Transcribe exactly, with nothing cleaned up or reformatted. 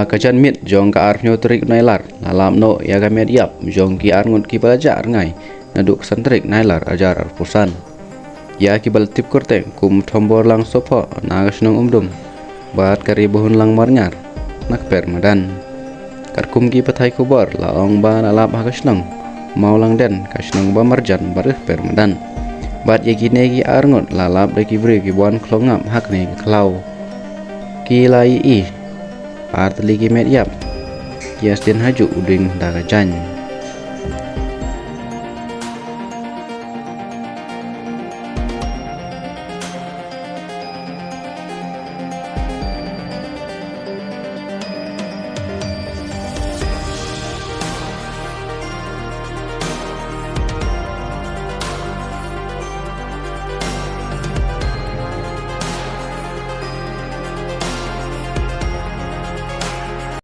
Ka janmiet jong ka arphew tarik Nailar la lap noh ïa ka met ïap jong ki arngut kiba la jah rngai naduh ka san tarik Nailar arhajar arphew san. Ïa kiba la tip kyrteng kum Thombor Lang Sohphoh na ka shnong Umdum bad ka Ri Bahun Lang Marngar na ka Permadan. Katkum ki pathai khubor la ong ba la lap ha ka shnong Mawlangden, ka shnong ba marjan baroh Permadan. Bad ïa kine ki arngut la lap da ki briew kiba wan khlong ngap ha kane ka khlaw. Ki la ïohi ar tylli ki met ïap ki ïa sdien ha juh u dieng da ka jaiñ.